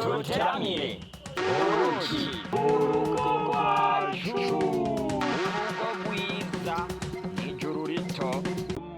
Turuteramire uruki urugo rwacu urugo rwiza ijuru rito.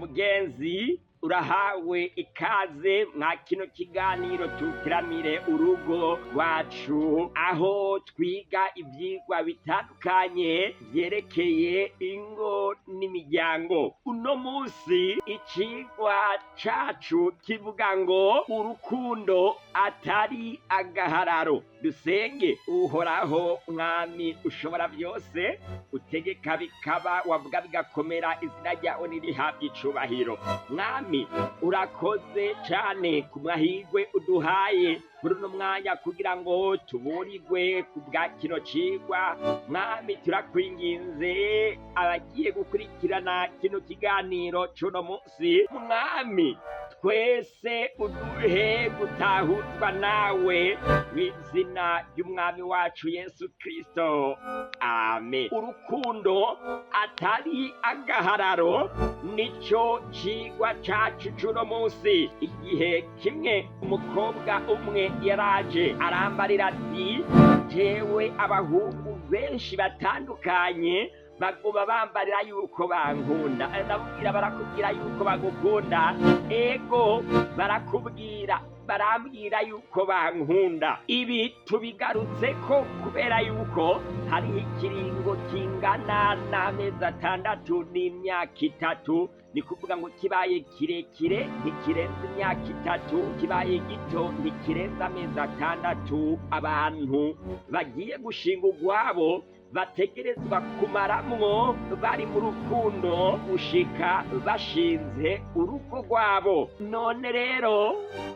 Mugenzi, urahawe ikaze mwa kino kiganiro Tuteramire Urugo Rwacu, aho twiga ivyigwa bitandukanye vyerekeye ingo n'imiryango. Uno musi icigwa cacu kivuga ngo urukundo atari agahararo. Dusenge. Uhoraho Mwami ushobora vyose, utegeka bikaba, wavuga bigakomera, izina ryawe nirihabwe icubahiro. Mwami, urakoze cane ku mahirwe uduhaye muri uno mwanya kugira ngo tuburirwe ku bwa kino cigwa. Mwami, turakwinginze abagiye gukurikirana kino kiganiro c'uno munsi, Mwami, twese uduhe gutahuzwa nawe, mw'izina ry'Umwami wacu Yesu Kristo, amen. Urukundo atari agahararo nico cigwa cacu c'uno munsi. Igihe kimwe umukobwa umwe yaraje arambarira ati: "Jewe abahungu benshi batandukanye baguma bambarira yuko bankunda." Ndamubwira: "Barakubwira yuko bagukunda?" "Ego, barakubwira, barambwira yuko bankunda." Ibi tubigarutseko kubera yuko hariho ikiringo kingana n'amezi 6 n'imyaka 3. Ni kuvuga ngo kibaye kirekire ntikirenza imyaka 3, kibaye gito ntikirenza amezi 6. Abantu bagiye gushinga urwabo bategerezwa kumaramwo bari mu rukundo gushika bashinze urugo rwabo. None rero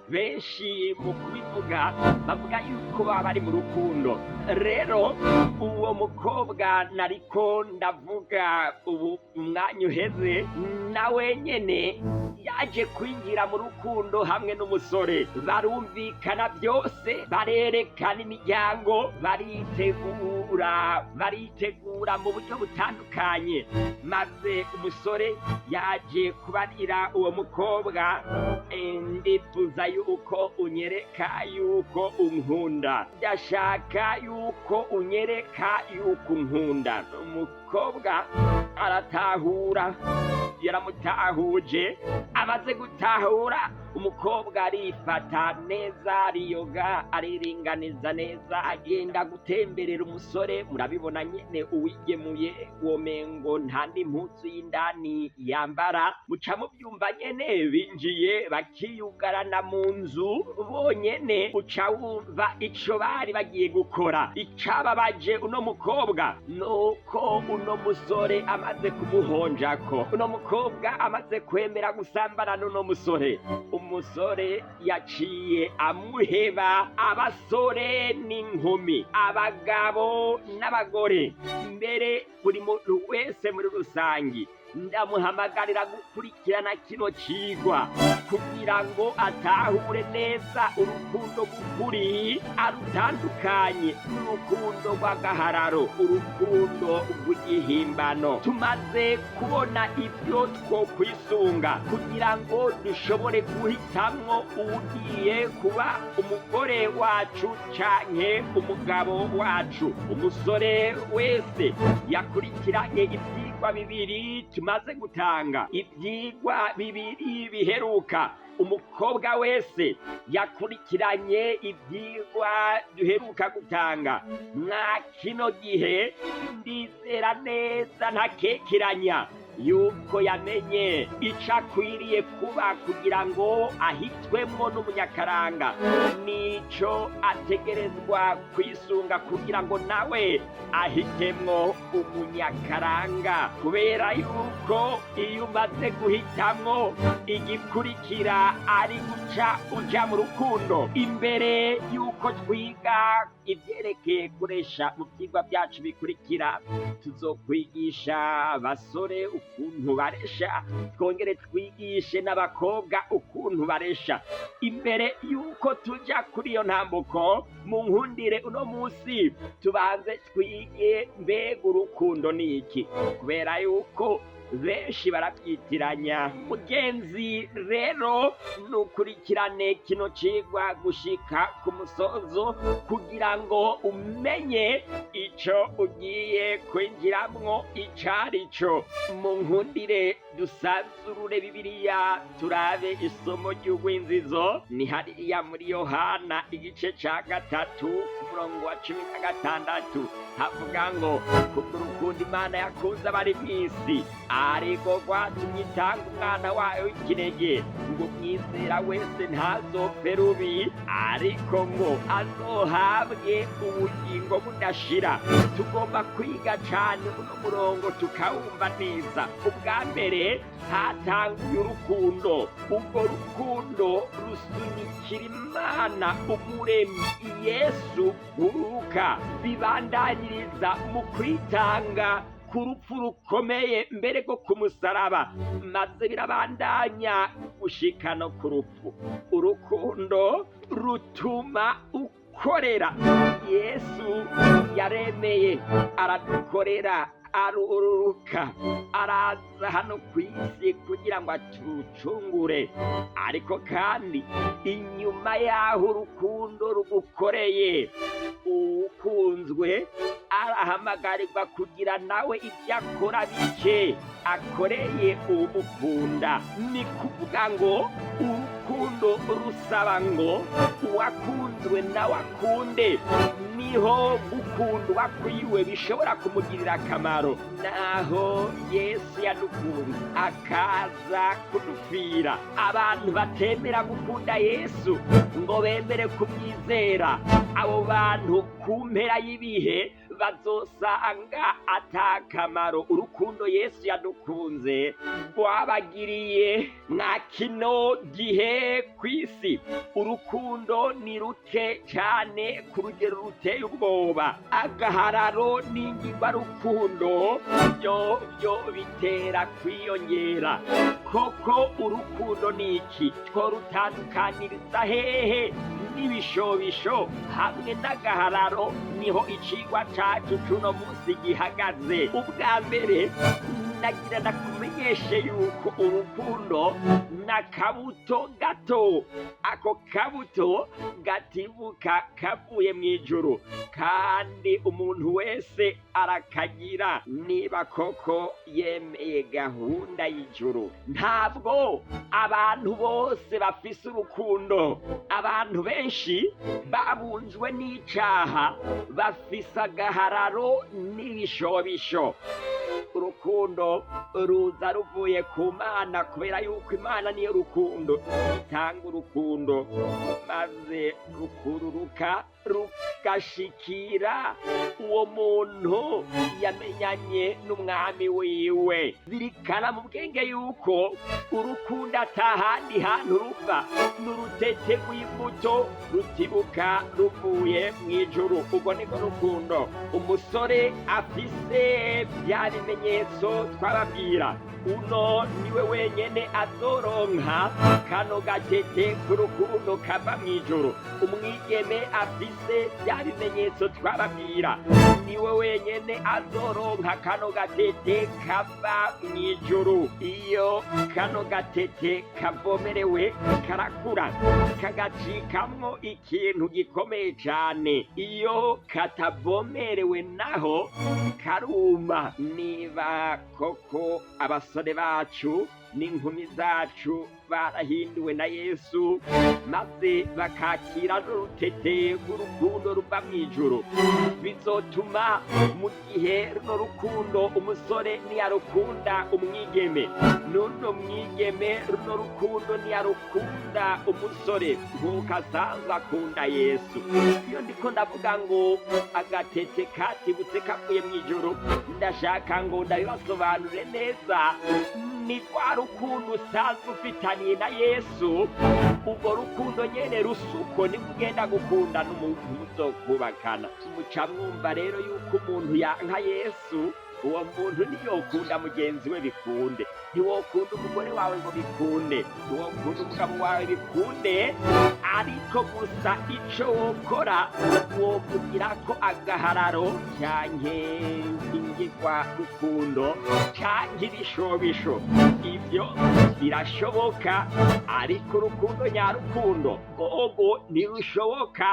benshi mu kubivuga bavuga yuko baba bari mu rukundo. Rero uwo mukobwa nariko ndavuga ubu umwanya uheze, nawe nyene yaje kwinjira mu rukundo hamwe n'umusore, barumvikana byose, barerekana imiryango, baritegura, baritegura mu buryo butandukanye. Maze umusore yaje kubarira uwo mukobwa: "Ndifuza yuko unyereka yuko unkunda, ndashaka yuko unyereka yuko unkunda." Umukobwa aratahura, yaramutahuje. Amaze gutahura, umukobwa arifata neza, ariyoga, ariringaniza neza, agenda gutemberera umusore. Murabibona nyene, uwigemuye womengo nta n'impuzu y'indani yambara. Muca mubyumva nyene, binjiye bakiyugarana mu nzu bonyene, uca wumva ico bari bagiye gukora. Icababaje uno mukobwa nuko uno musore amaze kumuhonjako, uno mukobwa amaze kwemera gusambana n'uno musore, umusore yaciye amuheba. Abasore n'inkumi, abagabo n'abagore, mbere buri muntu wese muri rusangi, ndamuhamagarira gukurikirana kino cigwa kugira ngo atahure neza urukundo rw'ukuri, arutandukanye n'urukundo rw'agahararo, urukundo rw'igihimbano. Tumaze kubona ibyo twokwisunga kugira ngo dushobore guhitamwo uwugiye kuba umugore wacu canke umugabo wacu. Umusore wese yakurikiranye ivyigwa bibiri tumaze gutanga, ivyigwa bibiri biheruka, umukobwa wese yakurikiranye ivyigwa duheruka gutanga, mwa kino gihe ndizera neza ntakekeranya yuko yamenye ico akwiriye kuba kugira ngo ahitwemwo n'umunyakaranga, nico ategerezwa kwisunga kugira ngo nawe ahitemwo umunyakaranga, kubera yuko iyo umaze guhitamwo, igikurikira ari guca uja mu rukundo. Imbere yuko twiga ivyerekeye kuresha mu vyigwa vyacu bikurikira, tuzokwigisha abasore ukuntu baresha, twongere twigishe n'abakobwa ukuntu baresha. Imbere yuko tuja kuri iyo ntambuko, mu nkundire uno munsi tubanze twige mbega urukundo ni iki, kubera yuko Benshi barabyitiranya. Mugenzi rero, nukurikirane kino cigwa gushika ku musozo kugira ngo umenye ico ugiye kwinjiramwo icarico. Mu nkundire dusanzurure Bibiliya, turabe isomo ry'Ugwinzizo. Ni hariya muri Yohana igice ca 3 ku murongo wa 16, havuga ngo: "Kubw'urukundo Imana yakunze abari mw'isi, ariko rwatumye itanga umwana wayo w'ikinege, ngo umwizera wese ntazopfe rubi, ariko ngo azohabwe ubugingo budashira." Tugomba kwiga cane uno murongo tukawumva neza. Ubwa mbere hatanguye urukundo. Urwo rukundo rusunikira Imana Umuremyi Yesu guruka, bibandanyiriza mu kwitanga ku rupfu rukomeye mbere rwo ku musaraba, maze birabandanya gushika no ku rupfu. Urukundo rutuma ukorera. Yesu yaremeye aradukorera, aruruka araza hano ku isi kugira ngo atucungure. Ariko kandi inyuma y'aho urukundo rugukoreye, uwukunzwe arahamagarirwa kugira nawe ibyo akora bike akoreye uwumukunda. Ni kuvuga ngo urukundo rusaba ngo uwakunzwe nawe akunde, niho gukundwa kwiwe bishobora kumugirira akamaro. Naho Yesu yadukunze akaza kudupfira, abantu batemera gukunda Yesu ngo bemere kumwizera, abo bantu ku mpera y'ibihe bazosanga atakamaro urukundo Yesu yadukunze rwabagiriye. Mwa kino gihe kw'isi urukundo ni ruke cyane ku rugero ruteye ubwoba. Agahararo n'ingirwarukundo byo byo bitera kwiyongera. Koko urukundo ni iki? Tworutandukaniriza hehe n'ibishobisho hamwe n'agahararo? Niho icigwa cacu c'uno munsi gihagaze. Ubwa mbere nagira ndakumenyeshe yuko urukundo n'akabuto gato. Ako kabuto gatibuka kavuye mw'ijuru, kandi umuntu wese arakagira niba koko yemeye gahunda y'ijuru. Ntabwo abantu bose bafise urukundo. Abantu benshi babunzwe n'icaha, bafise agahararo n'ibishobisho. Urukundo ruza ruvuye ku Mana, kubera yuko Imana niyo rukundo, itanga urukundo maze rukururuka rugashikira uwo muntu yamenyanye n'umwami wiwe. Zirikana mu bwenge yuko urukundo atahandi hantu ruva, n'urutete rw'imbuto rutibuka ruvuye mw'ijuru. Ubwo niko rukundo. Umusore afise bya bimenyetso twababwira, uno niwe wenyene azoronka kano gatete k'urukundo kava mw'ijuru. Umwigeme afise bya bimenyetso twababwira, niwe wenyene azoronka kano gatete kava mw'ijuru. Iyo kano gatete kavomerewe, karakura kagacikamwo ikintu gikomeye cane. Iyo katavomerewe naho, karuma. Niba koko abasore bacu n'inkumi zacu barahinduwe na Yesu, maze bakakira n'urutete rw'urukundo ruva mw'ijuru, bizotuma mu gihe runo rukundo umusore niyarukunda umwigeme, n'uno mwigeme runo rukundo niyarukunda umusore nk'uko asanzwe akunda Yesu. Iyo ndiko ndavuga ngo agatete katibutse kavuye mw'ijuru, ndashaka ngo ndabibasobanure neza. Ni rwa rukundo usanzwe ufitaniye na Yesu, urwo rukundo nyene rusuko niko ugenda gukunda n'umuntu muzokubakana. Muca mwumva rero yuko umuntu yanka Yesu Uwo muntu ntiyokunda mugenzi we bikunde, ntiwokunda umugore wawe ngo bikunde, ntiwokunda umugabo wawe bikunde. Ariko gusa ico wokora, wokugira ko agahararo canke ingirwa rukundo canke ibishobisho, ivyo birashoboka. Ariko urukundo nyarukundo rwogo ntirushoboka.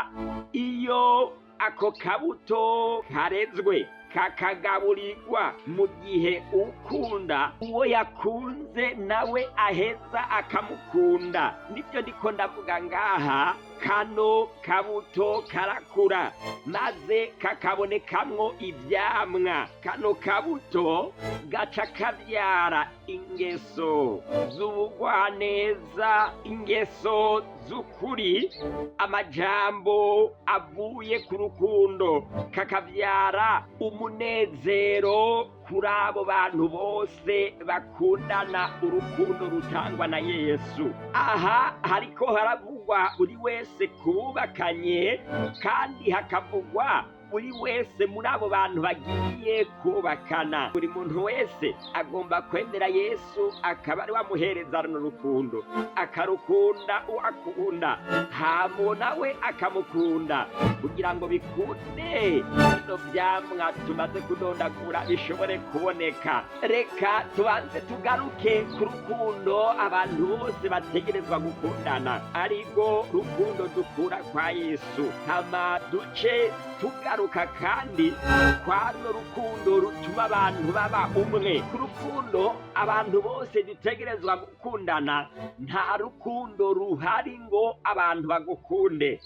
Iyo ako kabuto karezwe, kakagaburirwa, mu gihe ukunda uwo yakunze nawe aheza akamukunda, nibyo ndiko ndavuga ngaha. Kano kabuto karakura maze kakabonekamwo ivyamwa. Kano kabuto gaca kavyara ingeso z'ubugwaneza, ingeso z'ukuri, amajambo avuye ku rukundo, kakavyara umunezero kuri abo bantu bose bakundana urukundo rutangwa na Yesu. Aha hariko haravugwa buri wese kubakanye, kandi hakavugwa buri wese muri abo bantu bagiye kubakana. Buri muntu wese agomba kwemera Yesu, akaba ari wamuhereza runo rukundo, akarukunda uwakunda, hamo nawe akamukunda, kugira ngo bikunde bino vyamwa tumaze kudondagura bishobore kuboneka. Reka tubanze tugaruke ku rukundo abantu bose bategerezwa gukundana, ariko rukundo dukura kwa Yesu. Hama duce tugaruka kandi kwa runo rukundo rutuma abantu baba umwe. Ku rukundo abantu bose dutegerezwa gukundana, nta rukundo ruhari ngo abantu bagukunde,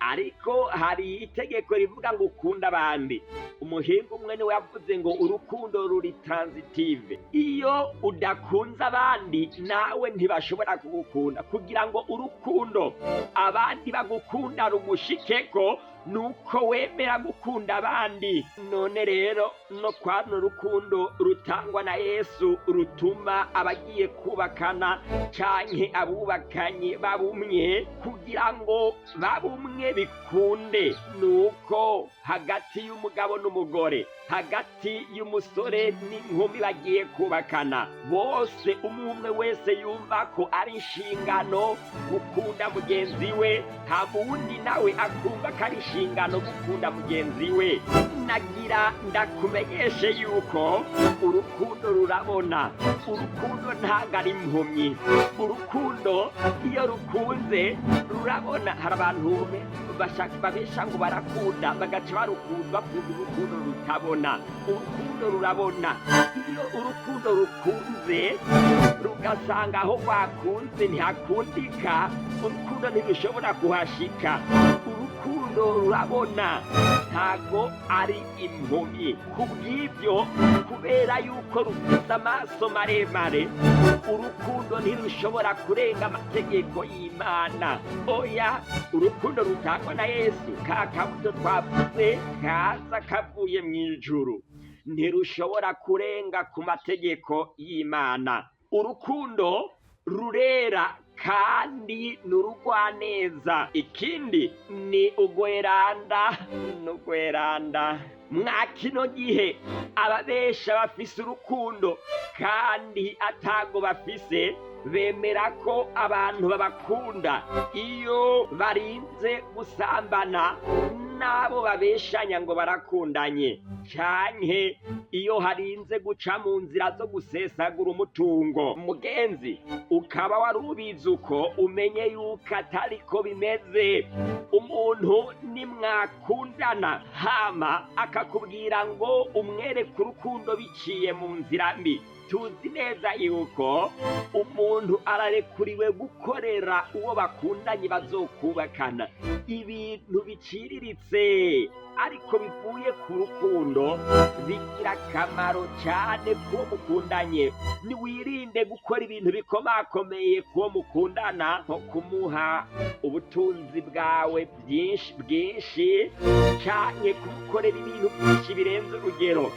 ariko hari itegeko rivuga ngo ukunda abandi. Umuhinga umwe niwe yavuze ngo urukundo ruri transitive: iyo udakunze abandi, nawe ntibashobora kugukunda. Kugira ngo urukundo abandi bagukunda rugushikeko, nuko wemera gukunda abandi. None rero no kwa runo rukundo rutangwa na Yesu rutuma abagiye kubakana canke abubakanye babumwe, kugira ngo babumwe bikunde, nuko hagati y'umugabo n'umugore, hagati y'umusore n'inkumi bagiye kubakana, bose umwe umwe wese yumva ko ari inshingano gukunda mugenzi we, hama uwundi nawe akumva ko ari inshingano gukunda mugenzi we. Nagira ndakumenyeshe yuko urukundo rurabona. Urukundo ntabwo ari impumyi. Urukundo iyo rukunze rurabona. Hari abantu babesha ngo barakunda, bagaca barukunda, bakunda urukundo rutabona. Urukundo rurabona. Iyo urukundo rukunze rugasanga aho rwakunze ntihakundika, urukundo ntirushobora kuhashika. Urukundo rurabona, ntago ari impumyi. Ku bw'ibyo, kubera yuko rufite amaso maremare, urukundo ntirushobora kurenga amategeko y'Imana. Oya, urukundo rutangwa na Yesu, ka kabuto twavuze kaza kavuye mu ijuru, ntirushobora kurenga ku mategeko y'Imana. Urukundo rurera kandi ni urugwaneza. Ikindi ni ugweranda, ni ugweranda. Mwa kino gihe ababesha bafise urukundo kandi atago bafise, bemera ko abantu babakunda iyo barinze gusambana n'abo babeshanya ngo barakundanye, canke iyo harinze guca mu nzira zo gusesagura umutungo. Mugenzi, ukaba wari ubizi uko, umenye yuko atariko bimeze. Umuntu nimwakundana, hama akakubwira ngo umwereke urukundo biciye mu nzira mbi, tuzi neza yuko umuntu ararekuriwe gukorera uwo bakundanye bazokubakana ibintu biciriritse ariko bivuye ku rukundo, bigira akamaro cyane kuwo mukundanye. Niwirinde gukora ibintu bikomakomeye kuwo mukundana, nko kumuha ubutunzi bwawe byinshi bwinshi, canke kumukorera ibintu byinshi birenze urugero,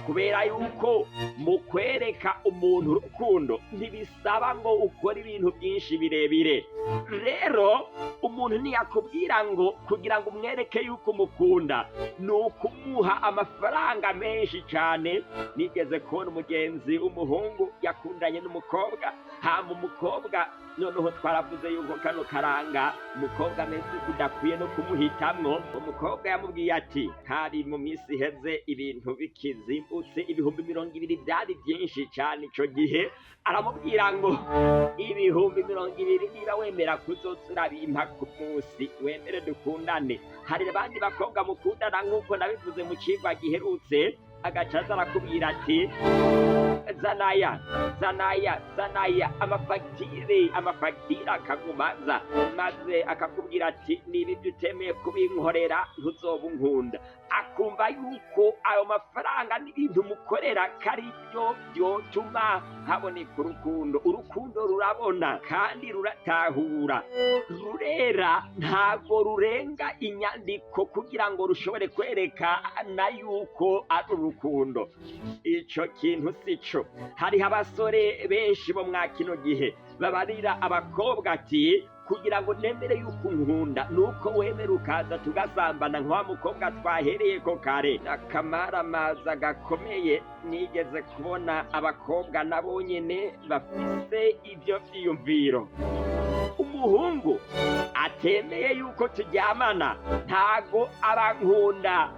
kubera yuko mu kwereka Kwereka umuntu urukundo ntibisaba ngo ukore ibintu byinshi birebire. Rero umuntu ntiyakubwira ngo kugira ngo umwereke yuko umukunda ni ukumuha amafaranga menshi cyane. Nigeze kubona umugenzi w'umuhungu yakundanye n'umukobwa, hama umukobwa noneho twaravuze yuko kano karanga umukobwa ameze udakwiye no kumuhitamwo. Umukobwa yamubwiye ati, hari mu minsi iheze ibintu bikizimbutse, 20,000 byari byinshi cyane ico gihe. Aramubwira ngo 20,000 niba wemera kuzoza urabimpa ku munsi, wemere dukundane. Hari abandi bakobwa mukundana nk'uko nabivuze mu cigwa giherutse, agaca aza arakubwira ati zanaya, zanaya, zanaya, amafagitire, amafagitire akagumaza, maze akakubwira ati niba ibyo utemeye kubinkorera ntuzoba unkunda. Akumva yuko ayo mafaranga n'ibintu mukorera kari byo byotuma haboneka urukundo. Urukundo rurabona kandi ruratahura, rurera, ntabwo rurenga inyandiko kugira ngo rushobore kwerekana yuko ari urukundo. Ico kintu sico. Hariho abasore benshi bo mwa kino gihe babarira abakobwa ati kugira ngo nemere yuko unkunda nuko wemera ukaza tugasambana nka wa mukobwa twahereye ko kare. Akamaramaza gakomeye, nigeze kubona abakobwa nabo nyene bafise ivyo vyiyumviro. Umuhungu atemeye yuko turyamana ntago aba nkunda,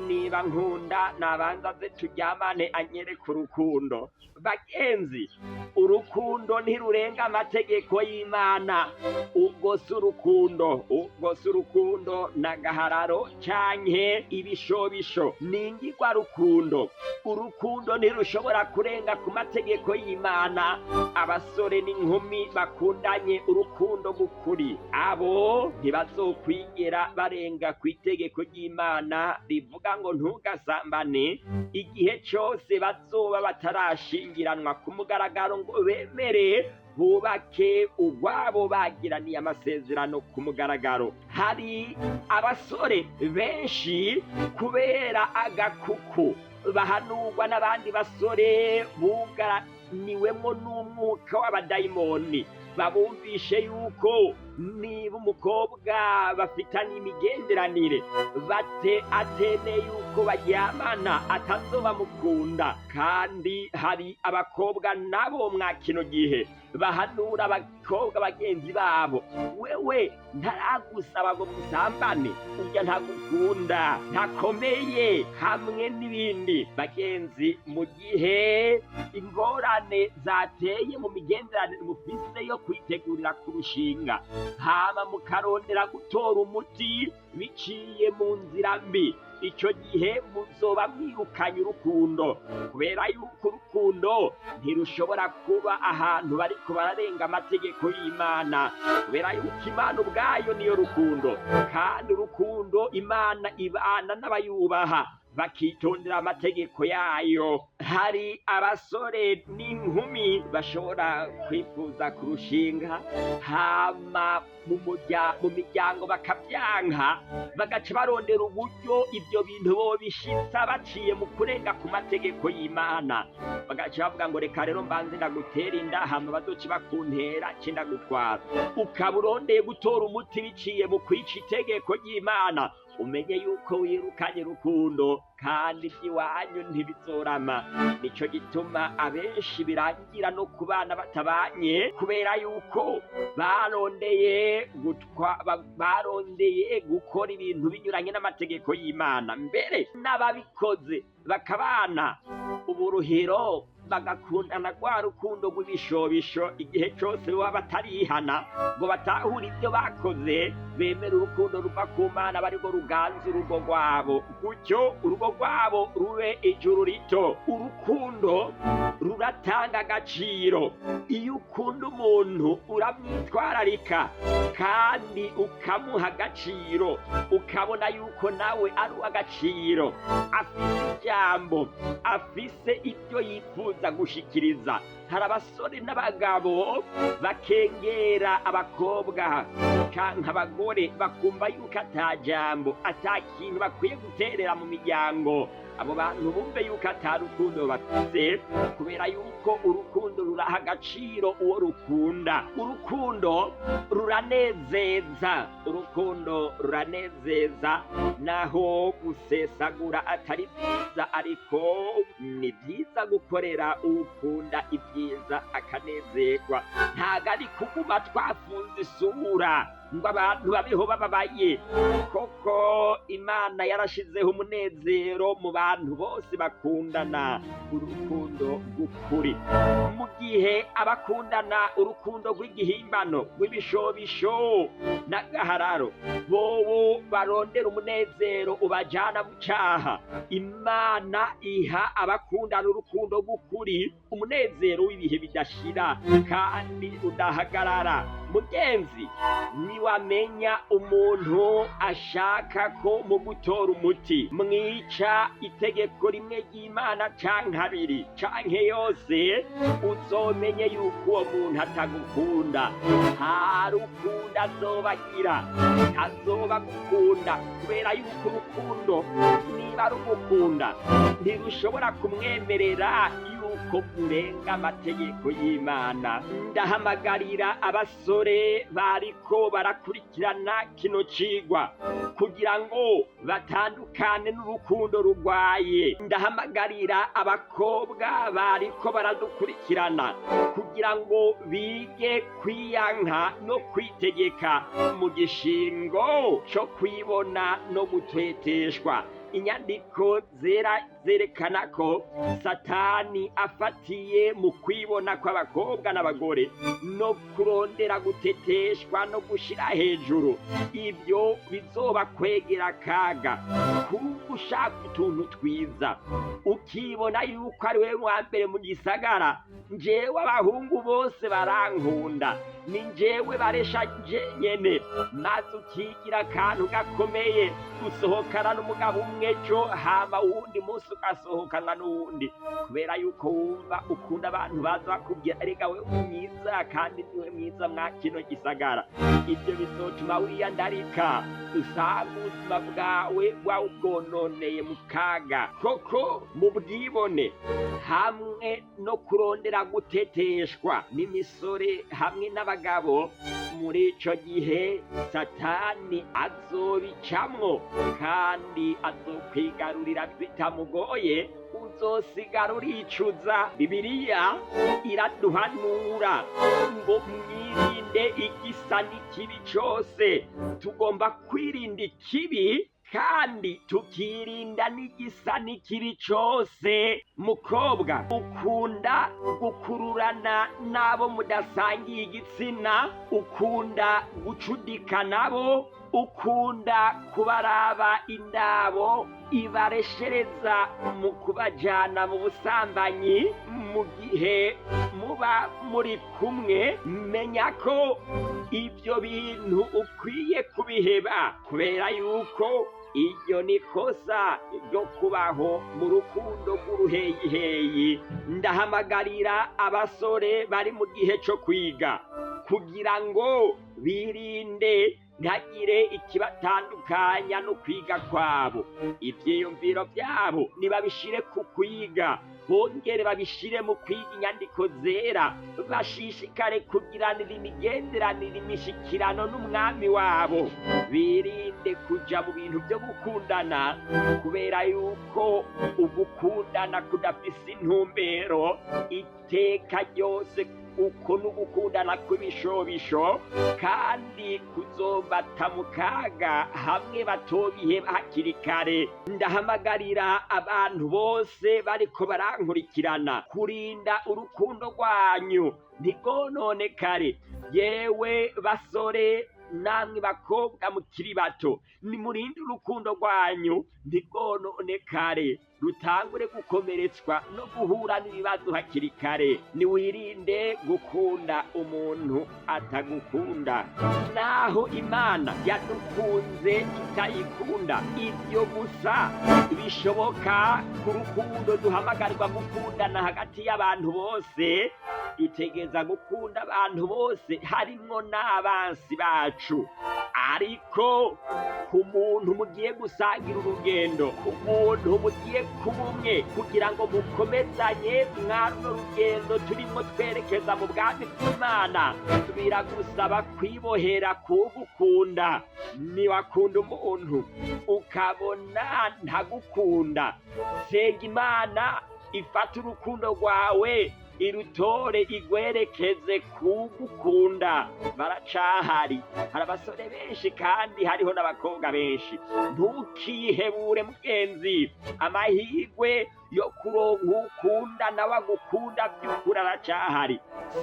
niba nkunda nabanza aze turyamane anyereke urukundo. Bagenzi, urukundo ntirurenga amategeko y'Imana. Ubwo si urukundo, ubwo si urukundo n'agahararo canke ibishobisho, ni ingirwa rukundo. Urukundo ntirushobora kurenga ku mategeko y'Imana. Abasore n'inkumi bakundanye urukundo rw'ukuri, abo ntibazokwigera barenga ku itegeko ry'Imana rivuga ngo ntugasambane, igihe cose bazoba batarashingiranwa ku mugaragaro ngo bemere bubake urwabo bagiraniye amasezerano ku mugaragaro. Hari abasore benshi kubera agakuku bahanurwa n'abandi basore bugaraniwemwo n'umwuka w'abadayimoni, babumvishe yuko niba umukobwa bafitanye imigenderanire bate atemeye yuko baryamana atazoba mukunda. Kandi hari abakobwa nabo mwa kino gihe bahanura abakobwa bagenzi babo, wewe ntaragusaba ngo musambane, urya ntagukunda, ntakomeye, hamwe n'ibindi. Bagenzi, mu gihe ingorane zateye mu migenderanire mufise yo kwitegurira kurushinga, hama mukarondera gutora umuti biciye mu nzira mbi, ico gihe muzoba mwirukanye urukundo, kubera yuko urukundo ntirushobora kuba ahantu bariko bararenga amategeko y'Imana, kubera yuko Imana ubwayo niyo rukundo, kandi urukundo Imana ibana n'abayubaha bakitondera amategeko yayo. Hari abasore n'inkumi bashobora kwifuza kurushinga, hama mu miryango bakavyanka, bagaca barondera uburyo ibyo bintu bobishitsa baciye mu kurenga ku mategeko y'Imana. Bagaca bavuga ngo reka rero mbanze ndagutera inda, hama bazoce bakuntera nce ndagutwara. Ukaba urondeye gutora umuti biciye mu kwica itegeko ry'Imana, umenye yuko wirukanye urukundo kandi iby'iwanyu ntibizorama. Nico gituma abenshi birangira no kubana batabanye, kubera yuko barondeye gukora ibintu binyuranye n'amategeko y'Imana. Mbere n'ababikoze bakabana uburuhiro, bagakundana rwa rukundo rw'ibishobisho, igihe cose baba batarihana ngo batahure ibyo bakoze, bemere urukundo ruva ku Mana bariko ruganza urugo rwabo, gutyo urugo rwabo rube ijuru rito. Urukundo ruratanga agaciro. Iyo ukunda umuntu uramwitwararika kandi ukamuha agaciro, ukabona yuko nawe ari uw'agaciro, afise ijambo, afise ibyo yifuza gushikiriza. Hari abasore n'abagabo bakengera abakobwa canke abagore, bakumva yuko ata jambo, ata kintu bakwiye guterera mu miryango. Abo bantu bumve yuko atari urukundo bafise, kubera yuko urukundo ruraha agaciro uwo rukunda. Urukundo ruranezeza, urukundo ruranezeza, naho gusesagura atari byiza, ariko ni byiza gukorera uwukunda ibyiza akanezerwa. Ntago ari kuguma twafunze isura ngo abantu babeho bababaye. Koko Imana yarashizeho umunezero mu bantu bose bakundana urukundo rw'ukuri. Mu gihe abakundana urukundo rw'igihimbano, rw'ibishobisho n'agahararo, bobo barondera umunezero ubajana mu caha. Imana iha abakundana urukundo rw'ukuri umunezero w'ibihe bidashira kandi udahagarara. Mugenzi, niwamenya umuntu ashaka ko mu gutora umuti mwica itegeko rimwe ry'Imana canke abiri canke yose, uzomenye yuko uwo muntu atagukunda. Nta rukundo azobagira, azoba gukunda, kubera yuko urukundo niba rugukunda ntirushobora kumwemerera yuko murenga amategeko y'Imana. Ndahamagarira abasore bariko barakurikirana kino cigwa kugira ngo batandukane n'urukundo rugwaye. Ndahamagarira abakobwa bariko baradukurikirana kugira ngo bige kwiyanka no kwitegeka mu gishingo co kwibona no gutweteshwa. Inyandiko zera zerekana ko Satani afatiye mu kwibona kw'abakobwa n'abagore no kurondera guteteshwa no gushira hejuru, ibyo bizobakwegera akaga. Kuba ushaka utuntu twiza, ukibona yuko ari wewe wa mbere mu gisagara, njewe abahungu bose barankunda, ni njewe baresha nyene, maze ukigira akantu gakomeye, usohokana n'umugabo umwe ejo, hama uwundi munsi ugasohokana n'uwundi, kubera yuko wumva ukunda abantu baza bakubwira erega wewe mwiza kandi niwe mwiza mwa kino gisagara. Ibyo bizotuma wiyandarika, usanga ubuzima bwawe wawubwononeye mu kaga. Koko mu bwibone hamwe no kurondera guteteshwa n'imisore hamwe n'abagabo, muri ico gihe Satani azobicamwo kandi azokwigarurira bitamugoye, uzosigara uricuza. Bibiliya iraduhanura ngo mwirinde igisa n'ikibi cose. Tugomba kwirinda ikibi kandi tukirinda n'igisa n'ikibi cose. Mukobwa, ukunda gukururana n'abo mudasangiye igitsina, ukunda gucudika nabo, ukunda kubaraba indabo ibareshereza mu kubajana mu busambanyi mu gihe muba muri kumwe, menya ko ibyo bintu ukwiye kubiheba, kubera yuko iryo ni kosa ryo kubaho mu rukundo rw'uruheyiheyi. Ndahamagarira abasore bari mu gihe co kwiga kugira ngo birinde ntagire ikibatandukanya no kwiga kwabo. Ivyiyumviro vyabo nibabishire ku kwiga, bongere babishire mu kwiga inyandiko zera, bashishikare kugiranira imigenderanire, imishikirano n'umwami wabo. Birinde kuja mu bintu vyo gukundana, kubera yuko ugukundana kudafise intumbero iteka ryose, uko n'ugukundana kw'ibishobisho, kandi kuzobata mu kaga hamwe batobiheba hakiri kare. Ndahamagarira abantu bose bariko barankurikirana kurinda urukundo rwanyu ntigononekare. Yewe basore namwe bakobwa mukiri bato, nimurinde urukundo rwanyu ntigononekare, rutangure gukomeretswa no guhura n'ibibazo hakiri kare. Niwirinde gukunda umuntu atagukunda. Naho Imana yadukunze tutayikunda, ibyo gusa bishoboka ku rukundo duhamagarirwa gukundana hagati y'abantu bose. Dutegereza gukunda abantu bose harimwo n'abansi bacu. Ariko ku muntu mugiye gusangira urugendo, ku muntu mugiye kuba umwe kugira ngo mukomezanye mwaruno rugendo turimo twerekeza mu bwami bw'Imana, biragusaba kwibohera kugukunda. Niwakunda umuntu ukabona ntagukunda, senga Imana ifate urukundo rwawe irutore igwerekeze kugukunda. Baracahari, hari abasore benshi kandi hariho n'abakobwa benshi. Ntukihebure mugenzi, amahirwe yo kuronka ukunda nawe agukunda by'ukuri aracahari.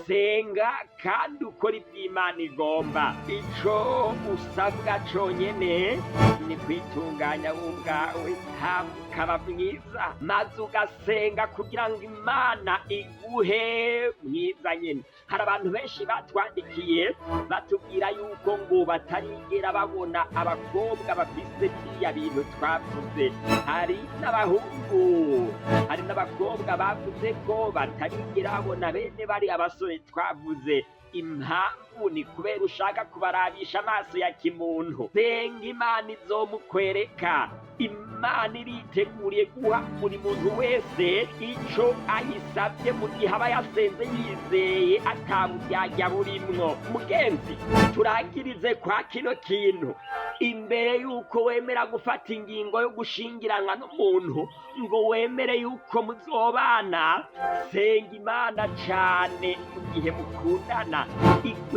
Senga kandi ukora iby'Imana igomba. Ico usabwa conyene ni kwitunganya wowe ubwawe, hama ukaba mwiza, maze ugasenga kugira ngo Imana iguhe mwiza nyene. Hari abantu benshi batwandikiye batubwira yuko ngo batarigera babona abakobwa bafise biriya bintu twavuze. Hari n'abahungu, hari n'abakobwa bavuze ko batarigera babona bene bari abasore twavuze. Impamvu ni kubera ushaka kubarabisha amaso ya kimuntu. Senga Imana izomukwereka. Imana iriteguriye guha buri muntu wese ico ayisabye mu gihe aba yasenze yizeye ataburyarya burimwo. Mugenzi, turangirize kwa kino kintu. Imbere yuko wemera gufata ingingo yo gushingiranwa n'umuntu ngo wemere yuko muzobana, senga Imana cane mu gihe mukundana,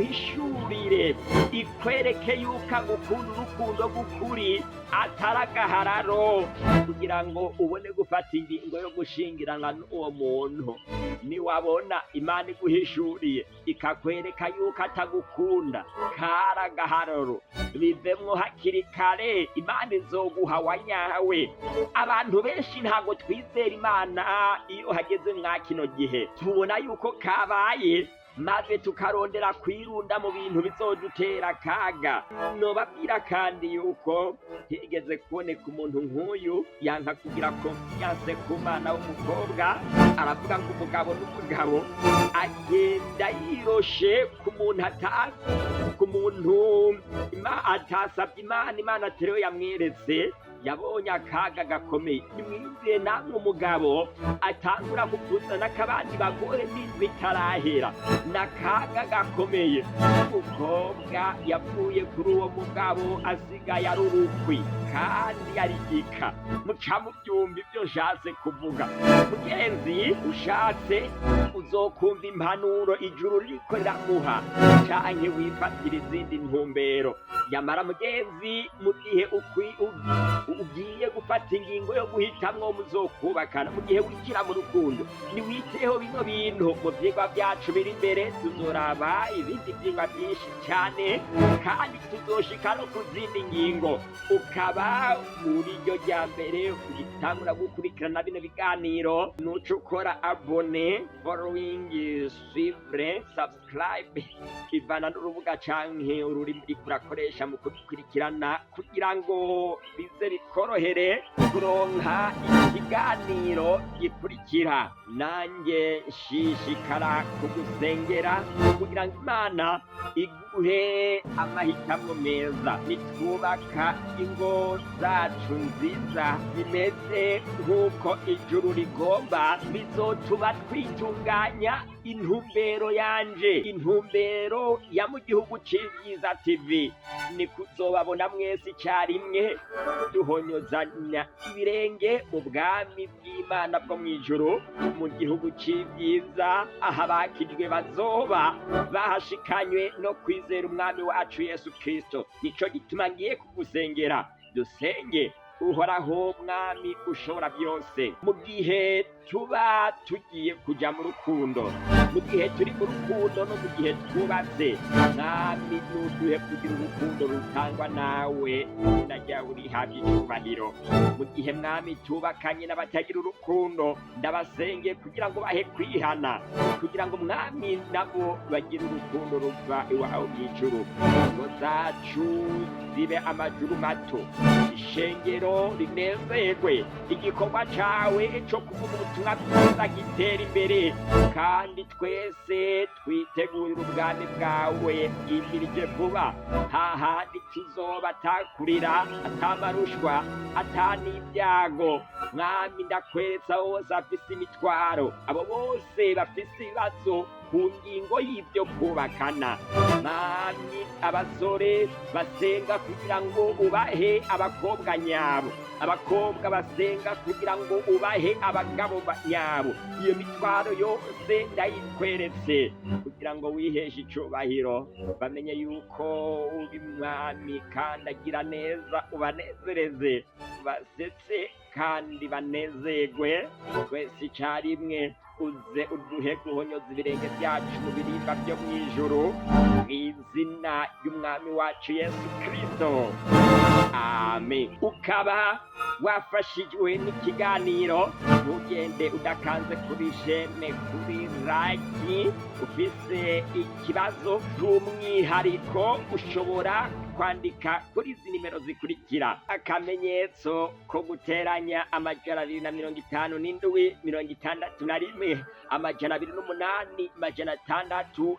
iguhishurire, ikwereke yuko agukunda urukundo rw'ukuri atari agahararo, kugira ngo ubone gufata ingingo yo gushingiranwa n'uwo muntu. Niwabona Imana iguhishuriye ikakwereka yuko atagukunda kari agahararo, bivemwo hakiri kare, Imana izoguha wanyawe. Abantu benshi ntabwo twizera Imana iyo hageze mwa kino gihe, tubona yuko kabaye maze tukarondera kwirunda mu bintu bizodutera akaga. Nobabwira kandi yuko higeze kuboneka umuntu nk'uyu yanka kugira confiance ku mwana w'umukobwa, aravuga ngo umugabo n'umugabo, agenda yiroshe ku muntu atazi, ku muntu atasabye Imana, Imana atariyo yamweretse. Yabonye akaga gakomeye. Nimwiyumvire namwe umugabo atangura kukuzana akabandi bagore n'indwi itarahera, ni akaga gakomeye. Umukobwa yavuye kuri uwo mugabo asigaye ari urukwi kandi yarigika. Muca mubyumva ibyo nshatse kuvuga. Mugenzi, ushatse uzokumva impanuro ijuru ririko riraguha, canke wifatira izindi ntumbero. Yamara mugenzi, mu gihe ugiye gufata ingingo yo guhitamwo muzokubakana, mu gihe winjira mu rukundo, niwiteho bino bintu. Mu vyigwa vyacu biri imbere tuzoraba ibindi vyigwa vyinshi cane, kandi tuzoshika no ku zindi ngingo. Ukaba uri ryo rya mbere ugitangura gukurikirana bino biganiro, nuca ukora abonner, following, suivre, subscribe, ivana n'urubuga canke ururimi uriko urakoresha mu kubikurikirana, kugira ngo bize bikorohere kuronka ikiganiro gikurikira. Nanjye nshishikara kugusengera kugira ngo Imana iguhe amahitamo meza. Nitwubaka ingo zacu nziza zimeze nk'uko ijuru rigomba, bizotuma twitunganya. Intumbero yanje, intumbero ya mu gihugu c'Ivyiza TV, ni kuzobabona mwese icyarimwe duhonyozanya ibirenge mu bwami bw'Imana bwo mw'ijuru, mu gihugu c'ivyiza, aho abakijwe bazoba bahashikanywe no kwizera umwami wacu Yesu Kristo. Nico gituma ngiye kugusengera. Dusenge. Uhoraho Mwami ushobora byose, mu gihe tuba tugiye kuja mu rukundo, mu gihe turi mu rukundo no mu gihe twubatse, Mwami, nuduhe kugira urukundo rutangwa nawe, izina ryawe urihabwa icubahiro. Mu gihe, Mwami, tubakanye n'abatagira urukundo, ndabasenge kugira ngo bahe kwihana, kugira ngo, Mwami, nabo bagire urukundo ruva iwawe mw'ijuru. Ingo zacu zibe amajuru mato, ishengero. Ishengero rinezerwe, igikorwa cawe co kuvuga ubutumwa bwiza gitera imbere, kandi twese twitegurire ubwami bwawe bwimirije vuba, hahandi tuzoba atakurira, atamarushwa, ata n'ibyago. Mwami, ndakweretse abo bose bafise imitwaro, abo bose bafise ibibazo ku ngingo y'ibyo kubakana. Mwami, abasore basenga kugira ngo ubahe abakobwa nyabo, abakobwa basenga kugira ngo ubahe abagabo nyabo. Iyo mitwaro yose ndayikweretse kugira ngo wiheshe icubahiro, bamenye yuko uri mwami kandi agira neza, ubanezereze, ubasetse kandi banezerwe. Twese icarimwe uze uduhe guhonyoza ibirenge byacu mu birimba byo mw'ijuru, mw'izina ry'umwami wacu Yesu Kristo, amen. Ukaba wafashijwe n'ikiganiro, ntugende udakanze kuri j'aime, kuri like. Ufise ikibazo by'umwihariko, ushobora kwandika kuri izi nimero zikurikira: akamenyetso ko guteranya, 257 61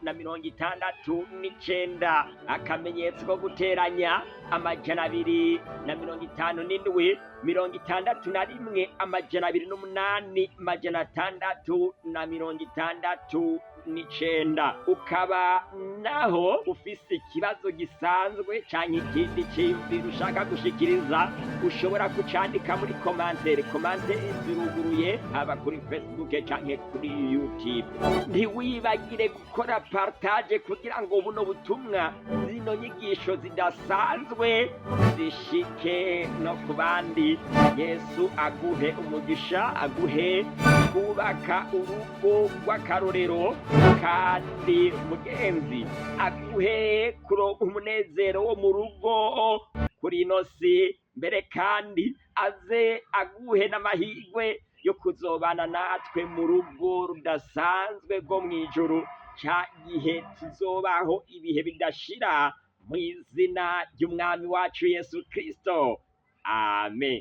208 669, akamenyetso ko guteranya, 257 61 208 669. Ukaba naho ufise ikibazo gisanzwe canke ikindi ciyumviro ushaka gushikiriza, ushobora kucandika muri commentaire. Commentaire ziruguruye, haba kuri Facebook canke kuri YouTube. Ntiwibagire gukora partage kugira ngo buno butumwa, zino nyigisho zidasanzwe, zishike no ku bandi. Yesu aguhe umugisha, aguhe kubaka urugo rw'akarorero, kandi mugenzi, aguhe kuronka umunezero wo mu rugo kuri ino si mbere, kandi aze aguhe n'amahirwe yo kuzobana natwe mu rugo rudasanzwe rwo mw'ijuru, ca gihe tuzobaho ibihe bidashira, mu izina ry'umwami wacu Yesu Kristo, amen.